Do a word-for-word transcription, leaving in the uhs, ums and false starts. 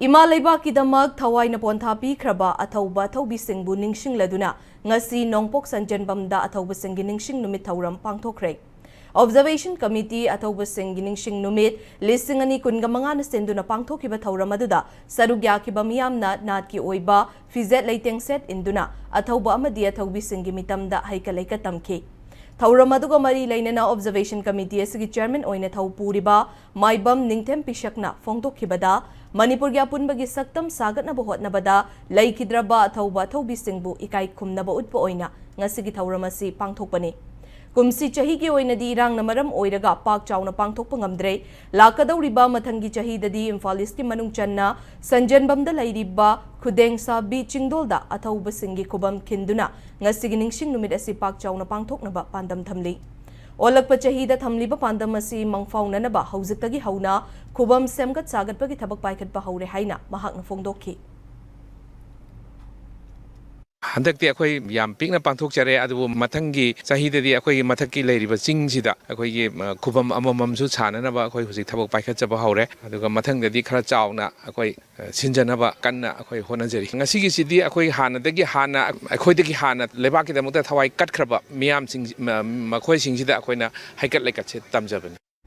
ꯏꯃꯥ ꯂꯩꯕꯥꯛꯀꯤꯗꯃꯛ ꯊꯋꯥꯏꯅ ꯄꯣꯟꯊꯥ ꯄꯤꯈ꯭ꯔꯕ ꯑꯊꯧꯕ ꯑꯊꯧꯕꯤꯁꯤꯡꯕꯨ ꯅꯤꯡꯁꯤꯡꯂꯗꯨꯅ ꯉꯁꯤ ꯅꯣꯡꯄꯣꯛ ꯁꯟꯖꯦꯟꯕꯝꯗ ꯑꯊꯧꯕꯁꯤꯡꯒꯤ ꯅꯤꯡꯁꯤꯡ ꯅꯨꯃꯤꯠ ꯊꯧꯔꯝ ꯄꯥꯡꯊꯣꯛꯈ꯭ꯔꯦ꯫ Observation Committee ꯑꯊꯧꯕꯁꯤꯡꯒꯤ ꯅꯤꯡꯁꯤꯡ ꯅꯨꯃꯤꯠ ꯂꯤꯁꯤꯡ ꯑꯅꯤ ꯀꯨꯟꯒ ꯃꯉꯥꯅ ꯁꯤꯟꯗꯨꯅ ꯄꯥꯡꯊꯣꯛꯈꯤꯕ ꯊꯧꯔꯝ ꯑꯗꯨꯗ ꯁꯔꯨꯛ ꯌꯥꯈꯤꯕ ꯃꯤꯌꯥꯝꯅ ꯅꯥꯠꯀꯤ ꯑꯣꯏꯕ ꯐꯤꯖꯦꯠ ꯂꯩꯇꯦꯡ ꯁꯦꯠ ꯏꯟꯗꯨꯅ ꯑꯊꯧꯕ ꯑꯃꯗꯤ ꯑꯊꯧꯕꯤꯁꯤꯡꯒꯤ ꯃꯤꯇꯝꯗ ꯍꯩꯀꯠ ꯂꯩꯀꯠ ꯇꯝꯈꯤ꯫ ꯊꯧꯔꯝ ꯑꯗꯨꯒ ꯃꯔꯤ ꯂꯩꯅꯅ Observation Committee ꯑꯁꯤꯒꯤ chairman ꯑꯣꯏꯅ ꯊꯧ ꯄꯨꯔꯤꯕ ꯃꯥꯏꯕꯝ ꯅꯤꯡꯊꯦꯝ ꯄꯤꯁꯛꯅ ꯐꯣꯡꯗꯣꯛꯈꯤꯕꯗ, ꯃꯅꯤꯄꯨꯔꯒꯤ ꯑꯄꯨꯟꯕꯒꯤ ꯁꯛꯇꯝ ꯁꯥꯒꯠꯅꯕ ꯍꯣꯠꯅꯕꯗ ꯂꯩꯈꯤꯗ꯭ꯔꯕ ꯑꯊꯧꯕ ꯑꯊꯧꯕꯤꯁꯤꯡꯕꯨ ꯏꯀꯥꯏ ꯈꯨꯝꯅꯕ ꯎꯠꯄ ꯑꯣꯏꯅ ꯉꯁꯤꯒꯤ ꯊꯧꯔꯝ ꯑꯁꯤ ꯄꯥꯡꯊꯣꯛꯄꯅꯤ꯫ ꯀꯨꯝꯁꯤ ꯆꯍꯤꯒꯤ ꯑꯣꯏꯅꯗꯤ ꯏꯔꯥꯡꯅ ꯃꯔꯝ ꯑꯣꯏꯔꯒ ꯄꯥꯛ ꯆꯥꯎꯅ ꯄꯥꯡꯊꯣꯛꯄ ꯉꯝꯗ꯭ꯔꯦ꯫ ꯂꯥꯛꯀꯗꯧꯔꯤꯕ ꯃꯊꯪꯒꯤ ꯆꯍꯤꯗꯗꯤ ꯏꯝꯐꯥꯜ ꯏꯁꯀꯤ ꯃꯅꯨꯡ ꯆꯟꯅ ꯁꯟꯖꯦꯟꯕꯝꯗ ꯂꯩꯔꯤꯕ ꯈꯨꯗꯦꯡꯁꯥꯕꯤ ꯆꯤꯡꯗꯣꯜꯗ ꯑꯊꯧꯕꯁꯤꯡꯒꯤ ꯈꯨꯕꯝ ꯈꯤꯟꯗꯨꯅ ꯉꯁꯤꯒꯤ ꯅꯤꯡꯁꯤꯡ ꯅꯨꯃꯤꯠ ꯑꯁꯤ ꯄꯥꯛ ꯆꯥꯎꯅ ꯄꯥꯡꯊꯣꯛꯅꯕ ꯄꯥꯟꯗꯝ ꯊꯝꯂꯤ꯫ ꯑꯣꯜꯂꯛꯄ ꯆꯍꯤꯗ ꯊꯝꯂꯤꯕ ꯄꯥꯟꯗꯝ ꯑꯁꯤ ꯃꯪꯐꯥꯎꯅꯅꯕ ꯍꯧꯖꯤꯛꯇꯒꯤ ꯍꯧꯅ ꯈꯨꯕꯝ ꯁꯦꯝꯒꯠ ꯁꯥꯒꯠꯄꯒꯤ ꯊꯕꯛ ꯄꯥꯏꯈꯠꯄ ꯍꯧꯔꯦ ꯍꯥꯏꯅ ꯃꯍꯥꯛꯅ ꯐꯣꯡꯗꯣꯛꯈꯤ꯫ ꯍꯟꯗꯛꯇꯤ ꯑꯩꯈꯣꯏ ꯌꯥꯝ ꯄꯤꯛꯅ ꯄꯥꯡꯊꯣꯛꯆꯔꯦ, ꯑꯗꯨꯕꯨ ꯃꯊꯪꯒꯤ ꯆꯍꯤꯗꯗꯤ ꯑꯩꯈꯣꯏꯒꯤ ꯃꯊꯛꯀꯤ ꯂꯩꯔꯤꯕ ꯆꯤꯡꯁꯤꯗ ꯑꯩꯈꯣꯏꯒꯤ, ꯑ, ꯈꯨꯕꯝ ꯑꯃꯃꯝꯁꯨ ꯁꯥꯅꯅꯕ ꯑꯩꯈꯣꯏ ꯍꯧꯖꯤꯛ ꯊꯕꯛ ꯄꯥꯏꯈꯠꯆꯕ ꯍꯧꯔꯦ꯫ ꯑꯗꯨꯒ ꯃꯊꯪꯗꯗꯤ ꯈꯔ ꯆꯥꯎꯅ ꯑꯩꯈꯣꯏ, ꯑ, ꯁꯤꯟꯖꯅꯕ ꯀꯟꯅ ꯑꯩꯈꯣꯏ ꯍꯣꯠꯅꯖꯔꯤ꯫ ꯉꯁꯤꯒꯤꯁꯤꯗꯤ ꯑꯩꯈꯣꯏ ꯍꯥꯟꯅꯗꯒꯤ ꯍꯥꯟꯅ, ꯑꯩꯈꯣꯏꯗꯒꯤ ꯍꯥꯟꯅ ꯂꯩꯕꯥꯛꯀꯤꯗꯃꯛꯇ ꯊꯋꯥꯏ ꯀꯠꯈ꯭ꯔꯕ ꯃꯤꯌꯥꯝꯁꯤꯡ, ꯃ-, ꯃꯈꯣꯏꯁꯤꯡꯁꯤꯗ ꯑꯩꯈꯣꯏꯅ ꯍꯩꯀꯠ ꯂꯩꯀꯠꯁꯦ ꯇꯝꯖꯕꯅꯤ꯫